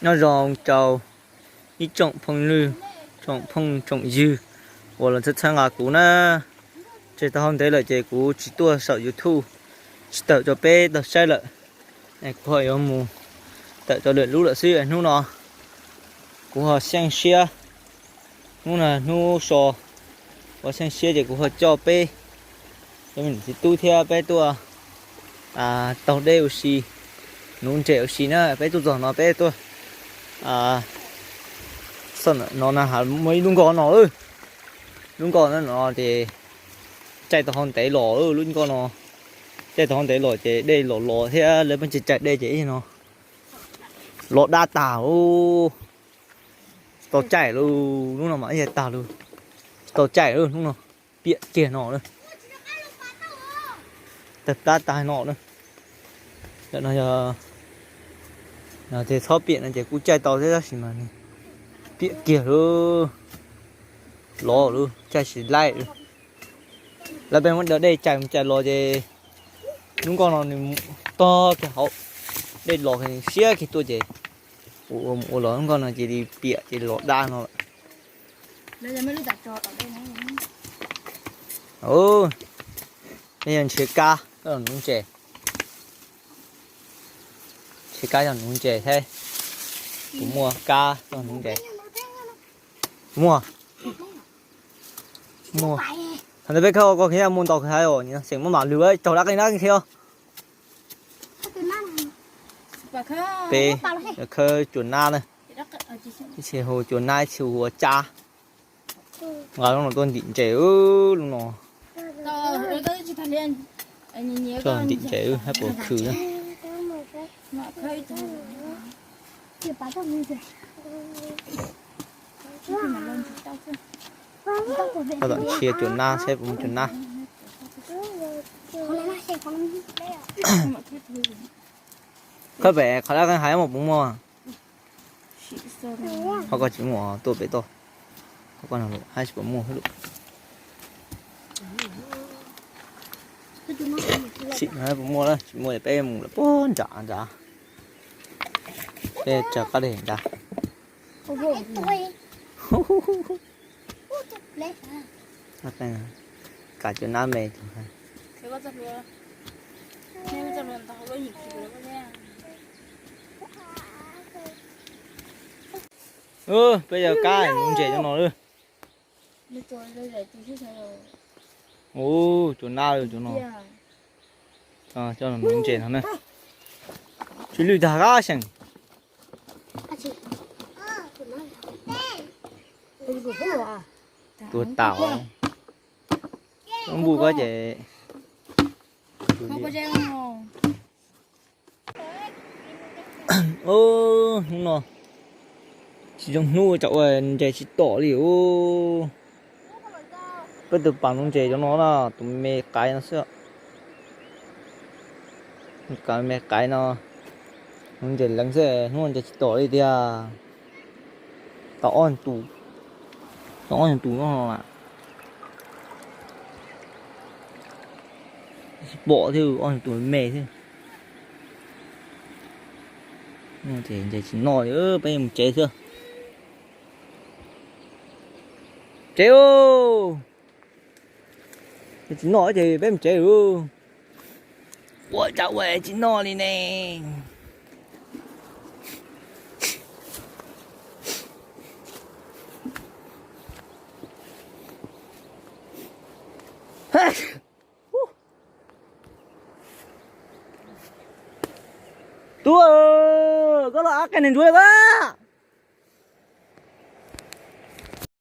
Nyob zoo rau ib tsoom phooj ywg, tsoom phooj tsoom ywg uas los txhawb txhawb nqa kuv na. Tseg tau hauv ntev lawm ces kuv tsis tuaj saum YouTube, tsis tawm rau peb tau saib lawm. Kuv ho yuav mus tawm rau lwm lub lawm xwb. Hnub no kuv ho xyeej siab, hnub no hnub so, kuv xyeej siab ces kuv ho coj peb cov me txiv tub thiab peb tuaj taug dej ua si, nuv ntses ua si na. Peb tuaj txog no peb tuaj, no na, muaj ib lub nkoj no, lub nkoj no ces caij tau hauv ntev los lub nkoj no, caij tau hauv ntev los ces dej los los thiab lawv pheej tsis caij dej ces ib no los dab tag. Tsis tau caij lawm, hnub no mas ib yam tag lawm, tsis tau caij lawm hnub no, piam kiag no lawm, tawg plab tag no lawm. Ntawm no yog, yog tias txhob piam no ces kuj caij tau thiab tab sis mas nws piam kiag lawm, los lawm caij tsis laib lawm. Lawv pheej muab dej caij mus caij los ces lub nkoj no nws tog kiag hauv, dej los siab kiag tuaj ces ua mus ua los lub nkoj no cia li piam cia li los dab no lawm. Peb yuav nrhiav kab coj los nuv ntses, nrhiav kab coj los nuv ntses thiab. Kuv muaj kab coj los nuv ntses. Muaj, muaj. Thaum ntawd peb khawb ua koj khiav muaj ntau kawg os, xeem muab mam lwg raug dab qeej dab qeej thiab. Peb khawb cua nab na, ib txhia hu cua nab ib txhia hu ua cab. Nqa lub no tuaj ntim ntses, lub no tuaj ntim ntses hab puas khw na. Tab tom ntsia cua nab saib puas muaj cua nab. Khawb pem qhov dab qeej hais mas puas muaj. Ho koj tsis muaj tuaj pem toj, ho koj no hab tsis puas muaj. Sim puas muaj, tsis muaj peb mus lawm puag nram nrad, peb tsaws qab deg nrad. Kav cua nab me. Peb yuav kab nuv ntses cov no lawm. Ua cua nab cov no, coj nuv ntses no na. Tsw lwj tag kab seem. Tuag tas. Npus koj ces hnub no tsis zoo hnub tsam ua ntses tsis tom li os. Peb tus pas nuv ntses cov no na, tus me qaib no xwb. Tus me qaib no nuv ntses leev xwb, hnub no ntses tsis tom li tiag. Tau ob tus, tau ob tus no mas tsis pom thiab, ob tus me xwb. Ces ntses tsis noj li, peb mus tsev xwb. Tsev, tsis noj ces peb mus tsev lawm. Ua cas ua tsis noj li ne. Tub, koj los ab qeeg ntsuav a.